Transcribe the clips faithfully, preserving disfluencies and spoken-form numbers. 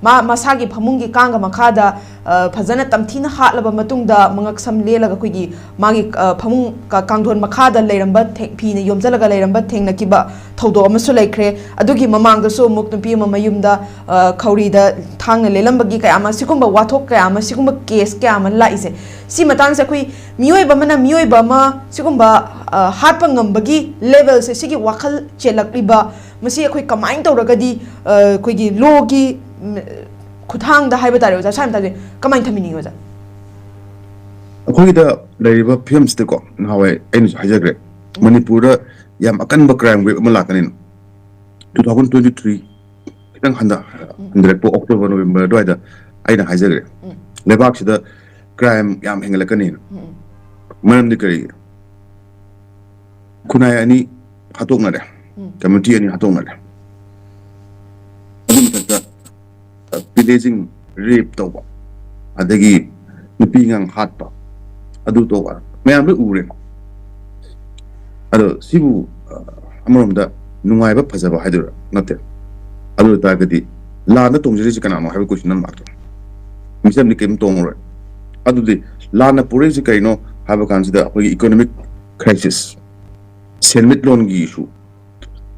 ꯃꯥ ꯃꯁꯥꯒꯤ ꯐꯃꯨꯡꯒꯤ ꯀꯥꯡꯒ ꯃꯈꯥꯗ, ꯑ, ꯐꯖꯅ ꯇꯝꯊꯤꯅ ꯍꯥꯠꯂꯕ ꯃꯇꯨꯡꯗ, ꯃꯉꯛ ꯁꯝ ꯂꯦꯜꯂꯒ ꯑꯩꯈꯣꯏꯒꯤ ꯃꯥꯒꯤ, ꯑ, ꯐꯃꯨꯡ ꯀ-, ꯀꯥꯡꯊꯣꯟ ꯃꯈꯥꯗ ꯂꯩꯔꯝꯕ ꯊꯦ-, ꯐꯤꯅ ꯌꯣꯝꯁꯤꯜꯂꯒ ꯂꯩꯔꯝꯕ ꯊꯦꯡꯅꯈꯤꯕ ꯊꯧꯗꯣꯛ ꯑꯃꯁꯨ ꯂꯩꯈ꯭ꯔꯦ꯫ ꯑꯗꯨꯒꯤ ꯃꯃꯥꯡꯗꯁꯨ ꯑꯃꯨꯛ ꯅꯨꯄꯤ ꯑꯃ ꯃꯌꯨꯝꯗ, ꯑ, ꯈꯧꯔꯤꯗ ꯊꯥꯡꯅ ꯂꯦꯜꯂꯝꯕꯒꯤ ꯀꯌꯥ ꯑꯃ, ꯁꯤꯒꯨꯝꯕ ꯋꯥꯊꯣꯛ ꯀꯌꯥ ꯑꯃ, ꯁꯤꯒꯨꯝꯕ ꯀꯦꯁ ꯀꯌꯥ ꯑꯃ ꯂꯥꯛꯏꯁꯦ, ꯁꯤ ꯃꯇꯥꯡꯁꯦ ꯑꯩꯈꯣꯏ ꯃꯤꯑꯣꯏꯕ ꯑꯃꯅ ꯃꯤꯑꯣꯏꯕ ꯑꯃ ꯁꯤꯒꯨꯝꯕ, ꯑ, ꯍꯥꯠꯄ ꯉꯝꯕꯒꯤ ꯂꯦꯚꯦꯜꯁꯦ, ꯁꯤꯒꯤ ꯋꯥꯈꯜ ꯆꯦꯜꯂꯛꯂꯤꯕ, ꯃꯁꯤ ꯑꯩꯈꯣꯏ ꯀꯃꯥꯏꯅ ꯇꯧꯔꯒꯗꯤ, ꯑ, ꯑꯩꯈꯣꯏꯒꯤ ꯂꯣꯒꯤ, ꯎꯝ, ꯈꯨꯊꯥꯡꯗ ꯍꯥꯏꯕ ꯇꯥꯔꯦ, ꯑꯣꯖꯥ, ꯁ꯭ꯋꯥꯏ ꯃꯇꯥꯡꯁꯦ ꯀꯃꯥꯏꯅ ꯊꯝꯕꯤꯅꯤꯡꯉꯤ, ꯑꯣꯖꯥ? ꯑꯩꯈꯣꯏꯒꯤꯗ ꯂꯩꯔꯤꯕ ꯐꯤꯕꯝꯁꯤꯗꯀꯣ, ꯅꯍꯥꯟꯋꯥꯏ ꯑꯩꯅꯁꯨ ꯍꯥꯏꯖꯈ꯭ꯔꯦ, ꯎꯝ꯫ ꯃꯅꯤꯄꯨꯔꯗ ꯌꯥꯝ ꯑꯀꯟꯕ ꯀ꯭ꯔꯥꯏꯝ ꯋꯦꯕ ꯑꯃ ꯂꯥꯛꯀꯅꯤꯅ, ꯇꯨ ꯊꯥꯎꯖꯟ ꯇ꯭ꯋꯦꯟꯇꯤ ꯊ꯭ꯔꯤ ꯈꯤꯇꯪ ꯍꯟꯗ-, ꯎꯝ꯫ ꯍꯟꯊꯔꯛꯄ ꯑꯣꯛꯇꯣꯕꯔ, ꯅꯣꯕꯦꯝꯕꯔ ꯑꯗꯨꯋꯥꯏꯗ ꯑꯩꯅ ꯍꯥꯏꯖꯈ꯭ꯔꯦ, ꯎꯝ꯫ ꯂꯩꯕꯥꯛꯁꯤꯗ ꯀ꯭ꯔꯥꯏꯝ ꯌꯥꯝ ꯍꯦꯟꯒꯠꯂꯛꯀꯅꯤꯅ꯫ ꯎꯝ, ꯎꯝ꯫ ꯃꯔꯝꯗꯤ ꯀꯔꯤꯒꯤ? ꯈꯨꯟꯅꯥꯏ ꯑꯅꯤ ꯍꯥꯠꯇꯣꯛꯅꯔꯦ, ꯎꯝ꯫ ꯀꯝꯃ꯭ꯌꯨꯅꯤꯇꯤ ꯑꯅꯤ ꯍꯥꯠꯇꯣꯛꯅꯔꯦ꯫ ꯑꯗꯨꯒꯤ ꯃꯊꯛꯇ, ꯑ, ꯄꯤꯂꯦꯖꯤꯡ, ꯔꯦꯞ ꯇꯧꯕ, ꯑꯗꯒꯤ ꯅꯨꯄꯤ ꯑꯉꯥꯡ ꯍꯥꯠꯄ, ꯑꯗꯨ ꯇꯧꯕ ꯃꯌꯥꯝ ꯂꯣꯏ ꯎꯔꯦꯀꯣ꯫ ꯑꯗꯣ ꯁꯤꯕꯨ, ꯑ, ꯑꯃꯔꯣꯝꯗ ꯅꯨꯡꯉꯥꯏꯕ, ꯐꯖꯕ ꯍꯥꯏꯗꯣꯏꯔꯥ? ꯅꯠꯇꯦ꯫ ꯑꯗꯨ ꯑꯣꯏꯇꯥꯔꯒꯗꯤ ꯂꯥꯟꯗ ꯇꯣꯡꯖꯔꯤꯁꯤ ꯀꯅꯥꯅꯣ ꯍꯥꯏꯕ ꯀꯣꯏꯁꯟ ꯑꯃ ꯂꯥꯛꯇꯣꯏꯅꯤ꯫ ꯃꯤꯆꯝꯗꯤ ꯀꯔꯤꯝ ꯇꯣꯡꯉꯔꯣꯏ꯫ ꯑꯗꯨꯗꯤ ꯂꯥꯟꯅ ꯄꯨꯔꯛꯏꯁꯤ ꯀꯩꯅꯣ ꯍꯥꯏꯕ ꯀꯥꯟꯁꯤꯗ ꯑꯩꯈꯣꯏꯒꯤ ꯏꯀꯣꯅꯣꯃꯤꯛ ꯀ꯭ꯔꯥꯏꯁꯤꯁ, ꯁꯦꯟꯃꯤꯠꯂꯣꯟꯒꯤ ꯏꯁꯨ꯫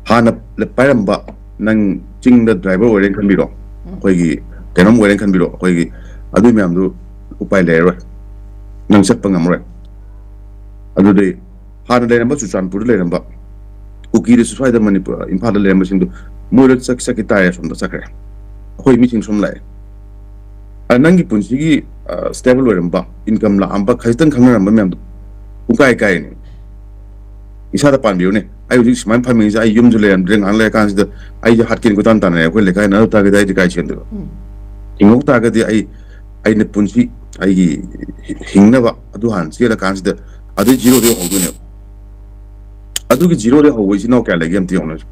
ꯍꯥꯟꯅ ꯄꯥꯏꯔꯝꯕ, ꯅꯪ ꯆꯤꯡꯗ ꯗ꯭ꯔꯥꯏꯚꯔ ꯑꯣꯏꯔꯦꯅ ꯈꯟꯕꯤꯔꯣ, ꯎꯝ꯫ ꯑꯩꯈꯣꯏꯒꯤ ꯀꯩꯅꯣꯝ ꯑꯣꯏꯔꯦꯅ ꯈꯟꯕꯤꯔꯣ, ꯑꯩꯈꯣꯏꯒꯤ ꯑꯗꯨꯒꯤ ꯃꯌꯥꯝꯗꯨ ꯎꯄꯥꯏ ꯂꯩꯔꯔꯣꯏ, ꯅꯪ ꯆꯠꯄ ꯉꯝꯃꯔꯣꯏ꯫ ꯑꯗꯨꯗꯤ ꯍꯥꯟꯅ ꯂꯩꯔꯝꯕ, ꯆꯨꯔꯆꯥꯟꯄꯨꯔꯗ ꯂꯩꯔꯝꯕ, ꯀꯨꯀꯤꯗꯁꯨ ꯁ꯭ꯋꯥꯏꯗ ꯃꯅꯤꯄꯨꯔ, ꯏꯝꯐꯥꯜꯗ ꯂꯩꯔꯝꯕꯁꯤꯡꯗꯣ ꯃꯣꯏ ꯂꯣꯏ ꯆꯠ-, ꯆꯠꯈꯤ ꯇꯥꯔꯦ, ꯑꯁꯣꯝꯗ ꯆꯠꯈ꯭ꯔꯦ꯫ ꯑꯩꯈꯣꯏ ꯃꯤꯁꯤꯡ ꯁꯣꯝ ꯂꯥꯛꯑꯦ꯫ ꯑ, ꯅꯪꯒꯤ ꯄꯨꯟꯁꯤꯒꯤ, ꯑ, ꯁ꯭ꯇꯦꯕꯜ ꯑꯣꯏꯔꯝꯕ, ꯏꯟꯀꯝ ꯂꯥꯛꯑꯝꯕ, ꯈꯖꯤꯛꯇꯪ ꯈꯪꯅꯔꯝꯕ ꯃꯌꯥꯝꯗꯣ ꯄꯨꯡꯀꯥꯏ ꯀꯥꯏꯔꯤꯅꯦ꯫ ꯏꯁꯥꯗ ꯄꯥꯟꯕꯤꯌꯨꯅꯦ꯫ ꯑꯩ ꯍꯧꯖꯤꯛ ꯁꯨꯃꯥꯏꯅ ꯐꯝꯃꯤꯁꯦ, ꯑꯩ ꯌꯨꯝꯁꯨ ꯂꯩꯔꯝꯗ꯭ꯔꯦ, ꯉꯥꯏꯍꯥꯛ ꯂꯩꯔꯀꯥꯟꯁꯤꯗ ꯑꯩꯁꯦ ꯍꯥꯠꯀꯦꯅ ꯀꯣꯏꯇꯥꯟ ꯇꯥꯟꯅꯔꯦ, ꯑꯩꯈꯣꯏ ꯂꯩꯀꯥꯏꯅ꯫ ꯑꯗꯨ ꯇꯥꯔꯒꯗꯤ ꯑꯩꯗꯤ ꯀꯥꯏ ꯆꯦꯟꯗꯣꯏꯕ? ꯎꯝ꯫ ꯍꯤꯡꯍꯧ ꯇꯥꯔꯒꯗꯤ ꯑꯩ, ꯑꯩꯅ ꯄꯨꯟꯁꯤ, ꯑꯩꯒꯤ ꯍꯤ-, ꯍꯤꯡꯅꯕ ꯑꯗꯨ ꯍꯥꯟꯅ ꯆꯦꯜꯂꯀꯥꯟꯁꯤꯗ ꯑꯗꯨꯏ ꯖꯤꯔꯣꯗꯒꯤ ꯍꯧꯗꯣꯏꯅꯦꯕ꯫ ꯑꯗꯨꯒꯤ ꯖꯤꯔꯣꯗꯒꯤ ꯍꯧꯕ ꯏꯆꯤꯟ ꯏꯅꯥꯎ ꯀꯌꯥ ꯂꯩꯒꯦ ꯑꯝꯇ ꯌꯦꯡꯉꯨꯅꯦ꯫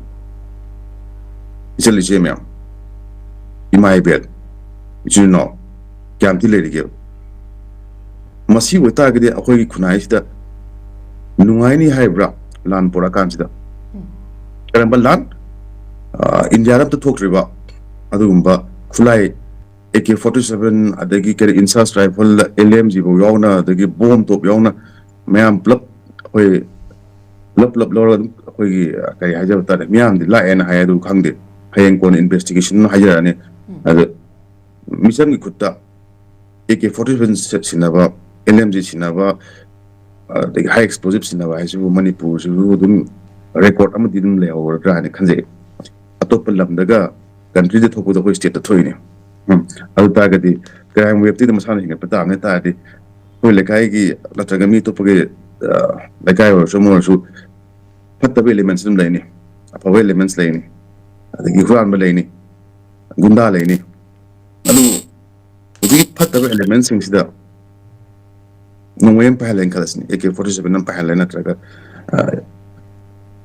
ꯏꯆꯜ ꯏꯆꯦ ꯃꯌꯥꯝ, ꯏꯃꯥ ꯏꯕꯦꯜ, ꯏꯆꯤꯟ ꯏꯅꯥꯎ ꯀꯌꯥꯝ ꯊꯤ ꯂꯩꯔꯤꯒꯦꯕ? ꯃꯁꯤ ꯑꯣꯏꯇꯥꯔꯒꯗꯤ ꯑꯩꯈꯣꯏꯒꯤ ꯈꯨꯟꯅꯥꯏꯁꯤꯗ ꯅꯨꯡꯉꯥꯏꯅꯤ ꯍꯥꯏꯕ꯭ꯔꯥ, ꯂꯥꯟ ꯄꯣꯔꯛꯑꯀꯥꯟꯁꯤꯗ? ꯎꯝ꯫ ꯀꯔꯝꯕ ꯂꯥꯟ? ꯑ, ꯏꯟꯗꯤꯌꯥꯗ ꯑꯝꯇ ꯊꯣꯛꯇ꯭ꯔꯤꯕ ꯑꯗꯨꯒꯨꯝꯕ ꯈꯨꯠꯂꯥꯏ ꯑꯦ ꯀꯦ ꯐꯣꯔꯇꯤ ꯁꯚꯦꯟ, ꯑꯗꯒꯤ ꯀꯔꯤ, ꯏꯟꯁꯥꯁ ꯔꯥꯏꯐꯜ, ꯑꯦꯜ ꯑꯦꯝ ꯖꯤ ꯐꯥꯎ ꯌꯥꯎꯅ, ꯑꯗꯒꯤ ꯕꯣꯝ ꯇꯣꯞ ꯌꯥꯎꯅ, ꯃꯌꯥꯝ ꯄꯨꯂꯞ ꯑꯩꯈꯣꯏ ꯄꯨꯂꯞ ꯄꯨꯂꯞ ꯂꯧꯔꯒ ꯑꯗꯨꯝ ꯑꯩꯈꯣꯏꯒꯤ, ꯑ, ꯀꯔꯤ ꯍꯥꯏꯖꯕ ꯇꯥꯔꯦ, ꯃꯤꯌꯥꯝꯗꯤ ꯂꯥꯛꯑꯦꯅ ꯍꯥꯏ, ꯑꯗꯨ ꯈꯪꯗꯦ, ꯍꯌꯦꯡ ꯀꯣꯟꯅ ꯏꯟꯚꯦꯁꯇꯤꯒꯦꯁꯟ ꯍꯥꯏꯖꯔꯛꯑꯅꯤ꯫ ꯑꯗ ꯃꯤꯆꯝꯒꯤ ꯈꯨꯠꯇ ꯑꯦ ꯀꯦ ꯐꯣꯔꯇꯤ ꯁꯚꯦꯟ ꯁꯤꯟꯅꯕ, ꯑꯦꯜ ꯑꯦꯝ ꯖꯤ ꯁꯤꯟꯅꯕ, ꯑꯗꯒꯤ ꯍꯥꯏ ꯑꯦꯛꯁꯄ꯭ꯂꯣꯖꯤꯞ ꯁꯤꯟꯅꯕ ꯍꯥꯏꯁꯤꯕꯨ ꯃꯅꯤꯄꯨꯔꯁꯤꯕꯨ ꯑꯗꯨꯝ ꯔꯦꯀꯣꯔꯠ ꯑꯃꯗꯤ ꯑꯗꯨꯝ ꯂꯩꯍꯧꯔꯗ꯭ꯔꯥ ꯍꯥꯏꯅ ꯈꯟꯖꯩ꯫ ꯑꯇꯣꯞꯄ ꯂꯝꯗꯒ, ꯀꯟꯇ꯭ꯔꯤꯗ ꯊꯣꯛꯄꯗ ꯑꯩꯈꯣꯏ ꯁ꯭ꯇꯦꯠꯇ ꯊꯣꯛꯏꯅꯦ꯫ ꯎꯝ꯫ ꯑꯗꯨ ꯇꯥꯔꯒꯗꯤ ꯀ꯭ꯔꯥꯏꯝ ꯋꯦꯕꯇꯤ ꯑꯗꯨꯝ ꯃꯁꯥꯅ ꯍꯦꯟꯒꯠꯄ ꯇꯥꯕꯅꯦ꯫ ꯍꯥꯏ ꯇꯥꯔꯗꯤ ꯑꯩꯈꯣꯏ ꯂꯩꯀꯥꯏꯒꯤ ꯅꯠꯇ꯭ꯔꯒ ꯃꯤ ꯑꯇꯣꯞꯄꯒꯤ, ꯑ, ꯂꯩꯀꯥꯏ ꯑꯣꯏꯔꯁꯨ ꯑꯃ ꯑꯣꯏꯔꯁꯨ ꯐꯠꯇꯕ elements ꯑꯗꯨꯝ ꯂꯩꯅꯤ, ꯑꯐꯕ elements ꯂꯩꯅꯤ, ꯑꯗꯒꯤ ꯍꯨꯔꯥꯟꯕ ꯂꯩꯅꯤ, ꯒꯨꯟꯗꯥ ꯂꯩꯅꯤ꯫ ꯑꯗꯨ ꯍꯧꯖꯤꯛꯀꯤ ꯐꯠꯇꯕ elementꯁꯤꯡꯁꯤꯗ ꯅꯣꯡꯃꯩ ꯑꯃ ꯄꯥꯏꯍꯜꯂꯦꯅ ꯈꯜꯂꯁꯤꯅꯦ, ꯑꯦ ꯀꯦ ꯐꯣꯔꯇꯤ ꯁꯚꯦꯟ ꯑꯃ ꯄꯥꯏꯍꯜꯂꯦ, ꯅꯠꯇ꯭ꯔꯒ, ꯑ,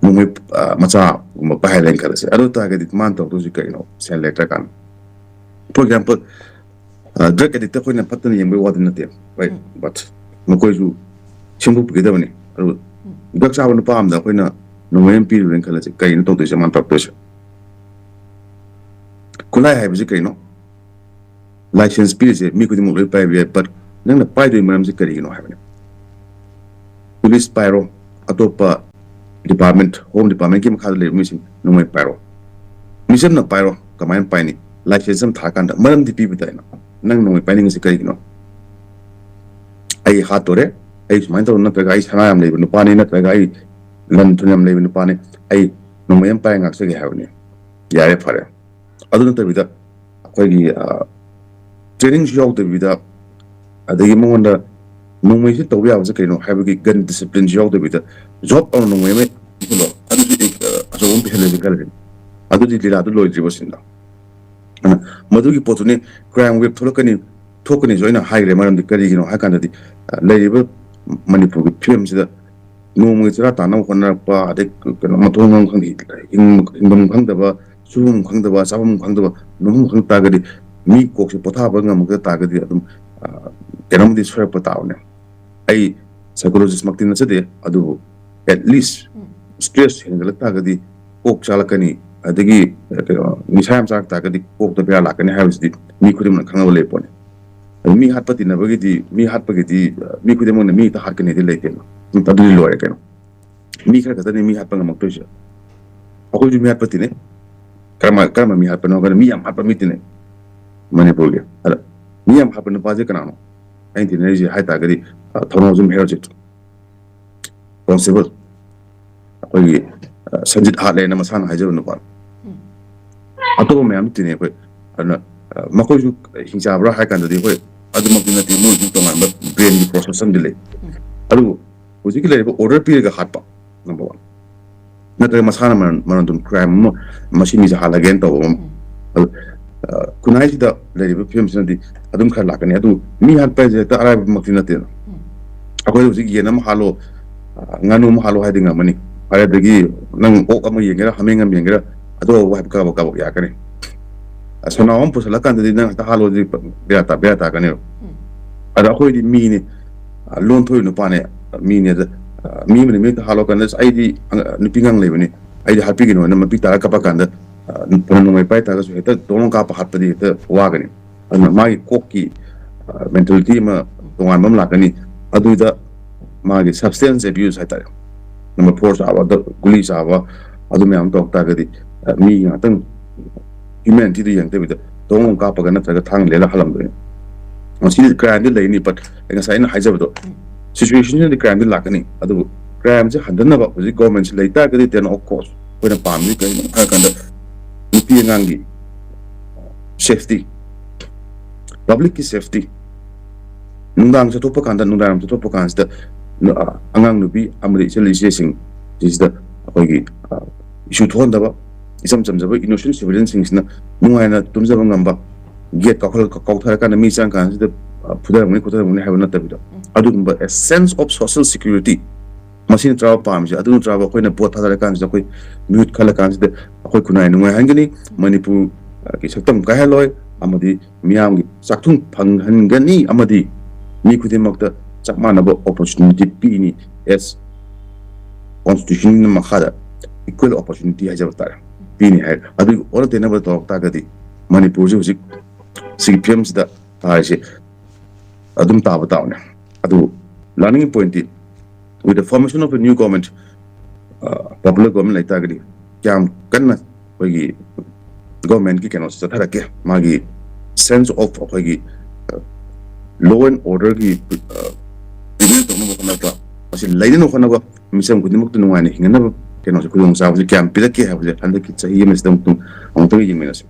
ꯅꯣꯡꯃꯩ, ꯑ, ꯃꯆꯥ ꯑꯃ ꯄꯥꯏꯍꯜꯂꯦꯅ ꯈꯜꯂꯁꯦ꯫ ꯑꯗꯨ ꯑꯣꯏ ꯇꯥꯔꯒꯗꯤ ꯃꯥꯅ ꯇꯧꯗꯣꯏꯁꯤ ꯀꯩꯅꯣ? ꯁꯦꯜ ꯂꯩꯇ꯭ꯔꯀꯥꯟꯗ, for example, ꯗ꯭ꯔꯒ ꯑꯦꯗꯤꯛꯇ ꯑꯩꯈꯣꯏꯅ ꯐꯠꯇꯅ ꯌꯦꯡꯕꯒꯤ ꯋꯥꯗꯤ ꯅꯠꯇꯦ, right? ꯎꯝ꯫ But ꯃꯈꯣꯏꯁꯨ ꯁꯦꯝꯗꯣꯛꯄꯤꯒꯗꯕꯅꯤ꯫ ꯑꯗꯨ ꯎꯝ꯫ ꯗ꯭ꯔꯒ ꯆꯥꯕ ꯅꯨꯄꯥ ꯑꯃꯗ ꯑꯩꯈꯣꯏꯅ ꯅꯣꯡꯃꯩ ꯑꯃ ꯄꯤꯔꯨꯔꯦꯅ ꯈꯜꯂꯁꯤ, ꯀꯩꯅꯣ ꯇꯧꯗꯣꯏꯁꯦ, ꯃꯥꯅ ꯇꯧꯔꯛꯇꯣꯏꯁꯦ? ꯈꯨꯠꯂꯥꯏ ꯍꯥꯏꯕꯁꯤ ꯀꯩꯅꯣ? ꯂꯥꯏꯁꯦꯟꯁ ꯄꯤꯔꯤꯁꯦ ꯃꯤ ꯈꯨꯗꯤꯡꯃꯛ ꯂꯣꯏ ꯄꯥꯏꯕ ꯌꯥꯏ, but ꯅꯪꯅ ꯄꯥꯏꯗꯣꯏ ꯃꯔꯝꯁꯦ ꯀꯔꯤꯒꯤꯅꯣ ꯍꯥꯏꯕꯅꯤ꯫ ꯄꯨꯂꯤꯁ ꯄꯥꯏꯔꯣ, ꯑꯇꯣꯞꯄ department, home departmentꯀꯤ ꯃꯈꯥꯗ ꯂꯩꯕ ꯃꯤꯁꯤꯡ, ꯅꯣꯡꯃꯩ ꯄꯥꯏꯔꯣ꯫ ꯃꯤꯆꯝꯅ ꯄꯥꯏꯔꯣ, ꯀꯃꯥꯏꯅ ꯄꯥꯏꯅꯤ? ꯂꯥꯏꯁꯦꯟꯁ ꯑꯃ ꯊꯥꯔꯀꯥꯟꯗ ꯃꯔꯝꯗꯤ ꯄꯤꯕ ꯇꯥꯏꯅ꯫ ꯅꯪ ꯅꯣꯡꯃꯩ ꯄꯥꯏꯅꯤꯡꯉꯤꯁꯦ ꯀꯔꯤꯒꯤꯅꯣ? ꯑꯩ ꯍꯥꯠꯇꯣꯔꯦ, ꯑꯩ ꯁꯨꯃꯥꯏꯅ ꯇꯧꯔꯣ, ꯅꯠꯇ꯭ꯔꯒ ꯑꯩ ꯁꯅꯥ ꯌꯥꯝ ꯂꯩꯕ ꯅꯨꯄꯥꯅꯤ, ꯅꯠꯇ꯭ꯔꯒ ꯑꯩ ꯂꯟ ꯊꯨꯝ ꯌꯥꯝ ꯂꯩꯕ ꯅꯨꯄꯥꯅꯤ, ꯑꯩ ꯅꯣꯡꯃꯩ ꯑꯃ ꯄꯥꯏꯔ ꯉꯥꯛꯆꯒꯦ ꯍꯥꯏꯕꯅꯤ꯫ ꯌꯥꯔꯦ, ꯐꯔꯦ꯫ ꯑꯗꯨ ꯅꯠꯇꯕꯤꯗ ꯑꯩꯈꯣꯏꯒꯤ, ꯑ, trainingꯁꯨ ꯌꯥꯎꯗꯕꯤꯗ, ꯑꯗꯒꯤ ꯃꯉꯣꯟꯗ ꯅꯣꯡꯃꯩꯁꯤ ꯇꯧꯕ ꯌꯥꯕꯁꯦ ꯀꯩꯅꯣ ꯍꯥꯏꯕꯒꯤ gun disciplineꯁꯨ ꯌꯥꯎꯗꯕꯤꯗ, ꯖꯣꯕ ꯑꯧꯅ ꯅꯣꯡꯃꯩ ꯑꯃ ꯄꯤꯁꯜꯂꯣ, ꯑꯗꯨꯗꯤ, ꯑ, ꯑꯆꯧꯕ ꯑꯃ ꯄꯤꯁꯜꯂꯦ ꯈꯜꯂꯁꯤꯅꯦ꯫ ꯑꯗꯨꯗꯤ ꯂꯤꯂꯥꯗꯨ ꯂꯣꯏꯗ꯭ꯔꯤꯕ ꯁꯤꯟꯗ꯫ ꯑꯗꯨꯅ ꯃꯗꯨꯒꯤ ꯄꯣꯠꯇꯨꯅꯤ, ꯀ꯭ꯔꯥꯏꯝ ꯋꯦꯕ ꯊꯣꯛꯂꯛꯀꯅꯤ, ꯊꯣꯛꯀꯅꯤꯁꯨ ꯑꯩꯅ ꯍꯥꯏꯈ꯭ꯔꯦ꯫ ꯃꯔꯝꯗꯤ ꯀꯔꯤꯒꯤꯅꯣ ꯍꯥꯏ ꯀꯥꯟꯗꯗꯤ, ꯑ, ꯂꯩꯔꯤꯕ ꯃꯅꯤꯄꯨꯔꯒꯤ ꯐꯤꯕꯝꯁꯤꯗ ꯅꯣꯡꯃꯒꯤ ꯆꯔꯥ ꯇꯥꯟꯅꯕ ꯍꯣꯠꯅꯔꯛꯄ, ꯑꯗꯩ ꯀꯩꯅꯣ, ꯃꯊꯣꯡ ꯃꯔꯝ ꯈꯪꯗꯦ, ꯍꯤꯡ-, ꯍꯤꯡꯐꯝ ꯈꯪꯗꯕ, ꯁꯨꯐꯝ ꯈꯪꯗꯕ, ꯆꯥꯐꯝ ꯈꯪꯗꯕ, ꯅꯣꯝꯐꯝ ꯈꯪꯗ ꯇꯥꯔꯒꯗꯤ, ꯃꯤ ꯀꯣꯛꯁꯦ ꯄꯣꯊꯥꯕ ꯉꯝꯃꯛꯇ ꯇꯥꯔꯒꯗꯤ ꯑꯗꯨꯝ, ꯑ, ꯀꯩꯅꯣꯝꯗꯤ ꯁꯣꯏꯔꯛꯄ ꯇꯥꯕꯅꯦ꯫ ꯑꯩ psychologistꯃꯛꯇꯤ ꯅꯠꯆꯗꯦ, ꯑꯗꯨꯕꯨ at least ꯎꯝ꯫ Stress ꯍꯦꯟꯒꯠꯂꯛ ꯇꯥꯔꯒꯗꯤ ꯀꯣꯛ ꯆꯥꯂꯛꯀꯅꯤ, ꯑꯗꯒꯤ ꯀꯩꯅꯣ, ꯅꯤꯁꯥ ꯌꯥꯝ ꯆꯥꯔꯛ ꯇꯥꯔꯒꯗꯤ ꯀꯣꯛꯇ ꯕꯦꯔꯥ ꯂꯥꯛꯀꯅꯤ ꯍꯥꯏꯕꯁꯤꯗꯤ ꯃꯤ ꯈꯨꯗꯤꯡꯃꯛꯅ ꯈꯪꯅꯕ ꯂꯩ ꯄꯣꯠꯅꯤ꯫ ꯑꯗꯨ ꯃꯤ ꯍꯥꯠꯄ ꯇꯤꯟꯅꯕꯒꯤꯗꯤ, ꯃꯤ ꯍꯥꯠꯄꯒꯤꯗꯤ, ꯑ, ꯃꯤ ꯈꯨꯗꯤꯡꯃꯛꯅ ꯃꯤ ꯍꯦꯛꯇ ꯍꯥꯠꯀꯅꯤꯗꯤ ꯂꯩꯇꯦꯕ꯫ ꯑꯗꯨꯗꯤ ꯂꯣꯏꯔꯦ ꯀꯩꯅꯣ꯫ ꯃꯤ ꯈꯔ ꯈꯛꯇꯅꯤ ꯃꯤ ꯍꯥꯠꯄ ꯉꯝꯃꯛꯇꯣꯏꯁꯦ꯫ ꯑꯩꯈꯣꯏꯁꯨ ꯃꯤ ꯍꯥꯠꯄ ꯇꯤꯟꯅꯩ꯫ ꯀꯔꯝꯕ, ꯀꯔꯝꯕ ꯃꯤ ꯍꯥꯠꯄꯅꯣ ꯍꯥꯏꯔꯒꯅ ꯃꯤ ꯌꯥꯝ ꯍꯥꯠꯄ ꯃꯤ ꯇꯤꯟꯅꯩ ꯃꯅꯤꯄꯨꯔꯒꯤ꯫ ꯑꯗ ꯃꯤ ꯌꯥꯝ ꯍꯥꯠꯄ ꯅꯨꯄꯥꯁꯦ ꯀꯅꯥꯅꯣ? ꯑꯩꯅ ꯇꯤꯟꯅꯔꯤꯁꯦ ꯍꯥꯏ ꯇꯥꯔꯒꯗꯤ, ꯑ, ꯊꯧꯅꯥꯎꯖꯝ ꯍꯦꯔꯣꯖꯤꯠ, ꯀꯣꯟꯁꯇꯦꯕꯜ, ꯑꯩꯈꯣꯏꯒꯤ, ꯑ, ꯁꯟꯖꯤꯠ ꯍꯥꯠꯂꯦꯅ ꯃꯁꯥꯅ ꯍꯥꯏꯖꯕ ꯅꯨꯄꯥ꯫ ꯑꯇꯣꯞꯄ ꯃꯌꯥꯝ ꯇꯤꯟꯅꯩ ꯑꯩꯈꯣꯏ꯫ ꯑꯗꯨꯅ, ꯑ, ꯃꯈꯣꯏꯁꯨ ꯍꯤꯡꯆꯥꯕ꯭ꯔꯥ ꯍꯥꯏ ꯀꯥꯟꯗꯗꯤ ꯑꯩꯈꯣꯏ ꯑꯗꯨꯃꯛꯇꯤ ꯅꯠꯇꯦ, ꯃꯣꯏꯁꯨ ꯇꯣꯉꯥꯟꯕ ꯕ꯭ꯔꯦꯟꯒꯤ ꯄ꯭ꯔꯣꯁꯦꯁ ꯑꯃꯗꯤ ꯂꯩ꯫ ꯑꯗꯨꯕꯨ ꯍꯧꯖꯤꯛꯀꯤ ꯂꯩꯔꯤꯕ ꯑꯣꯔꯗꯔ ꯄꯤꯔꯒ ꯍꯥꯠꯄ, ꯅꯝꯕꯔ ꯋꯥꯟ, ꯅꯠꯇ꯭ꯔꯒ ꯃꯁꯥꯅ ꯃꯔꯟ, ꯃꯔꯟꯗꯨꯝ ꯀ꯭ꯔꯥꯏꯝ ꯑꯃ, ꯃꯁꯤ ꯃꯤꯁꯦ ꯍꯥꯠꯂꯒꯦꯅ ꯇꯧꯕ ꯑꯃ꯫ ꯑꯗꯨ, ꯑ, ꯈꯨꯟꯅꯥꯏꯁꯤꯗ ꯂꯩꯔꯤꯕ ꯐꯤꯕꯝꯁꯤꯅꯗꯤ ꯑꯗꯨꯝ ꯈꯔ ꯂꯥꯛꯀꯅꯤ꯫ ꯑꯗꯨ ꯃꯤ ꯍꯥꯠꯄ ꯍꯥꯏꯁꯦ ꯍꯦꯛꯇ ꯑꯔꯥꯏꯕꯃꯛꯇꯤ ꯅꯠꯇꯦꯗꯅ꯫ ꯑꯩꯈꯣꯏ ꯍꯧꯖꯤꯛ ꯌꯦꯟ ꯑꯃ ꯍꯥꯠꯂꯣ, ꯑ, ꯉꯥꯅꯨ ꯑꯃ ꯍꯥꯠꯂꯣ ꯍꯥꯏꯗꯤ ꯉꯝꯃꯅꯤ꯫ ꯑꯗꯨꯗꯒꯤ ꯅꯪ ꯑꯣꯛ ꯑꯃ ꯌꯦꯡꯒꯦꯔꯥ, ꯍꯥꯃꯦꯡ ꯑꯃ ꯌꯦꯡꯒꯦꯔꯥ, ꯑꯗꯨ ꯍꯥꯏꯕ ꯀꯥꯕꯛ ꯀꯥꯕꯛ ꯌꯥꯔꯛꯀꯅꯤ꯫ ꯑ, ꯁꯟꯅꯥꯎ ꯑꯃ ꯄꯨꯁꯜꯂꯀꯥꯟꯗꯗꯤ ꯅꯪ ꯍꯦꯛꯇ ꯍꯥꯠꯂꯣꯗꯤ ꯕꯦꯔꯥ ꯇꯥ-, ꯕꯦꯔꯥ ꯇꯥꯔꯛꯀꯅꯦꯕ꯫ ꯑꯗ ꯑꯩꯈꯣꯏꯗꯤ ꯃꯤꯅꯤ, ꯑ, ꯂꯣꯟ ꯊꯣꯛꯏ ꯅꯨꯄꯥꯅꯦ, ꯃꯤꯅꯦ꯫ ꯑꯗ, ꯑ, ꯃꯤ ꯑꯃꯅ ꯃꯤ ꯍꯦꯛꯇ ꯍꯥꯠꯂꯣ ꯀꯥꯟꯗ, "ꯑꯁ, ꯑꯩꯗꯤ ꯑꯉ-, ꯅꯨꯄꯤ ꯑꯉꯥꯡ ꯂꯩꯕꯅꯤ, ꯑꯩꯗꯤ ꯍꯥꯠꯄꯤꯒꯅꯨ" ꯍꯥꯏꯅ ꯃꯄꯤ ꯇꯥꯔ ꯀꯞꯄ ꯀꯥꯟꯗ, ꯑ, ꯐꯅ ꯅꯨꯡꯉꯥꯏ ꯄꯥꯏ ꯇꯥꯔꯒꯁꯨ ꯍꯦꯛꯇ ꯗꯣꯡ ꯀꯥꯞꯄ ꯍꯥꯠꯄꯗꯤ ꯍꯦꯛꯇ ꯋꯥꯒꯅꯤ꯫ ꯑꯗꯨꯅ ꯃꯥꯒꯤ ꯀꯣꯛꯀꯤ, ꯑ, ꯃꯦꯟꯇꯦꯂꯤꯇꯤ ꯑꯃ ꯇꯣꯉꯥꯟꯕ ꯑꯃ ꯂꯥꯛꯀꯅꯤ꯫ ꯑꯗꯨꯗ ꯃꯥꯒꯤ ꯁꯕꯁꯇꯦꯟꯁ ꯑꯦꯕ꯭ꯌꯨꯁ ꯍꯥꯏꯇꯥꯔꯦ, ꯅꯝꯕꯔ ꯐꯣꯔ ꯆꯥꯕ, ꯗ-, ꯒꯨꯂꯤ ꯆꯥꯕ, ꯑꯗꯨ ꯃꯌꯥꯝ ꯇꯧꯔꯛ ꯇꯥꯔꯒꯗꯤ, ꯑ, ꯃꯤ ꯉꯥꯛꯇꯪ ꯍ꯭ꯌꯨꯃꯦꯅꯤꯇꯤꯗꯨ ꯌꯦꯡꯗꯕꯤꯗ ꯗꯣꯡ ꯀꯥꯞꯄꯒ ꯅꯠꯇ꯭ꯔꯒ ꯊꯥꯡ ꯂꯦꯜꯂ ꯍꯜꯂꯝꯗꯣꯏꯅꯤ꯫ ꯃꯁꯤꯗꯤ ꯀ꯭ꯔꯥꯏꯝꯗꯤ ꯂꯩꯅꯤ, but ꯑꯩ ꯉꯁꯥꯏ ꯑꯩꯅ ꯍꯥꯏꯖꯕꯗꯣ, ꯁꯤꯆꯨꯋꯦꯁꯟꯁꯤꯗꯤ ꯀ꯭ꯔꯥꯏꯝꯗꯤ ꯂꯥꯛꯀꯅꯤ꯫ ꯑꯗꯨꯕꯨ ꯀ꯭ꯔꯥꯏꯝꯁꯦ ꯍꯟꯊꯅꯕ ꯍꯧꯖꯤꯛ ꯒꯣꯔꯃꯦꯟꯁꯤ ꯂꯩ ꯇꯥꯔꯒꯗꯤ, then of course ꯑꯩꯈꯣꯏꯅ ꯄꯥꯝꯃꯤꯁꯤ ꯀꯔꯤꯅꯣ ꯍꯥꯏꯔ ꯀꯥꯟꯗ ꯅꯨꯄꯤ ꯑꯉꯥꯡꯒꯤ ꯁꯦꯐꯇꯤ, ꯄꯕ꯭ꯂꯤꯛꯀꯤ ꯁꯦꯐꯇꯤ, ꯅꯨꯡꯗꯥꯡ ꯆꯠꯊꯣꯛꯄ ꯀꯥꯟꯗ, ꯅꯨꯡꯗꯥꯡ ꯆꯠꯊꯣꯛꯄ ꯀꯥꯟꯁꯤꯗ, ꯑ, ꯑꯉꯥꯡ ꯅꯨꯄꯤ ꯑꯃꯗꯤ ꯏꯆꯜ ꯏꯆꯦꯁꯤꯡ ꯁꯤꯁꯤꯗ ꯑꯩꯈꯣꯏꯒꯤ, ꯑ, ꯏꯁꯨ ꯊꯣꯛꯍꯟꯗꯕ, ꯏꯆꯝ ꯆꯝꯖꯕ ꯏꯅꯣꯁꯦꯟ ꯁꯤꯚꯤꯂꯤꯌꯟꯁꯤꯡꯁꯤꯅ ꯅꯨꯡꯉꯥꯏꯅ ꯇꯨꯝꯖꯕ ꯉꯝꯕ, ꯒꯦꯠ ꯀꯥꯎꯊ-, ꯀꯥꯎꯊꯔꯀꯥꯟꯗ ꯃꯤ ꯆꯪꯉꯀꯥꯟꯁꯤꯗ, ꯑ, ꯐꯨꯊꯔꯝꯒꯅꯤ ꯈꯣꯠꯊꯔꯝꯒꯅꯤ ꯍꯥꯏꯕ ꯅꯠꯇꯕꯤꯗ, ꯑꯗꯨꯒꯨꯝꯕ a sense of social security, ꯃꯁꯤ ꯅꯠꯇ꯭ꯔꯕ ꯄꯥꯝꯃꯤꯁꯦ꯫ ꯑꯗꯨ ꯅꯠꯇ꯭ꯔꯕ ꯑꯩꯈꯣꯏꯅ ꯚꯣꯠ ꯊꯥꯗꯔ ꯀꯥꯟꯁꯤꯗ, ꯑꯩꯈꯣꯏ ꯃꯤꯍꯨꯠ ꯈꯜꯂ ꯀꯥꯟꯁꯤꯗ ꯑꯩꯈꯣꯏ ꯈꯨꯟꯅꯥꯏ ꯅꯨꯡꯉꯥꯏꯍꯟꯒꯅꯤ, ꯃꯅꯤꯄꯨꯔꯒꯤ ꯁꯛꯇꯝ ꯀꯥꯏꯍꯜꯂꯣꯏ, ꯑꯃꯗꯤ ꯃꯤꯌꯥꯝꯒꯤ ꯆꯥꯛꯊꯨꯡ ꯐꯪꯍꯟꯒꯅꯤ, ꯑꯃꯗꯤ ꯃꯤ ꯈꯨꯗꯤꯡꯃꯛꯇ ꯆꯞ ꯃꯥꯟꯅꯕ ꯑꯣꯄꯣꯔꯆꯨꯅꯤꯇꯤ ꯄꯤꯅꯤ꯫ ꯑꯦꯁ ꯀꯣꯟꯁꯇꯤꯇ꯭ꯌꯨꯁꯟꯒꯤ ꯃꯈꯥꯗ ꯏꯀ꯭ꯋꯦꯜ ꯑꯣꯄꯣꯔꯆꯨꯅꯤꯇꯤ ꯍꯥꯏꯖꯕ ꯇꯥꯔꯦ꯫ ꯄꯤꯅꯤ ꯍꯥꯏ꯫ ꯑꯗꯨꯒꯤ ꯑꯣꯟꯅ ꯇꯩꯅꯕ ꯇꯧꯔꯛ ꯇꯥꯔꯒꯗꯤ ꯃꯅꯤꯄꯨꯔꯁꯦ ꯍꯧꯖꯤꯛ ꯁꯤꯒꯤ ꯐꯤꯕꯝꯁꯤꯗ ꯇꯥꯔꯤꯁꯦ ꯑꯗꯨꯝ ꯇꯥꯕ ꯇꯥꯕꯅꯦ꯫ ꯑꯗꯨ learning point T, with the formation of a new government, popular government ꯂꯩꯇꯥꯔꯒꯗꯤ ꯀꯌꯥꯝ ꯀꯟꯅ ꯑꯩꯈꯣꯏꯒꯤ government ꯀꯤ ꯀꯩꯅꯣꯁꯦ ꯆꯠꯊꯔꯛꯀꯦ, ꯃꯥꯒꯤ sense of ꯑꯩꯈꯣꯏꯒꯤ law and order ꯒꯤ prevail ꯇꯧꯅꯕ ꯍꯣꯠꯅꯕ, ꯃꯁꯤ ꯂꯩꯅꯅꯕ ꯍꯣꯠꯅꯕ, ꯃꯤꯆꯝ ꯈꯨꯗꯤꯡꯃꯛꯇ ꯅꯨꯡꯉꯥꯏꯅ ꯍꯤꯡꯅꯅꯕ ꯀꯩꯅꯣꯁꯦ, ꯈꯨꯗꯣꯡꯆꯥꯕꯁꯦ ꯀꯌꯥꯝ ꯄꯤꯔꯛꯀꯦ ꯍꯥꯏꯕꯁꯦ ꯍꯟꯗꯛꯀꯤ ꯆꯍꯤ ꯑꯃꯁꯤꯗ ꯑꯃꯨꯛꯇꯪ, ꯑꯃꯨꯛꯇꯪ ꯌꯦꯡꯃꯤꯟꯅꯁꯤ꯫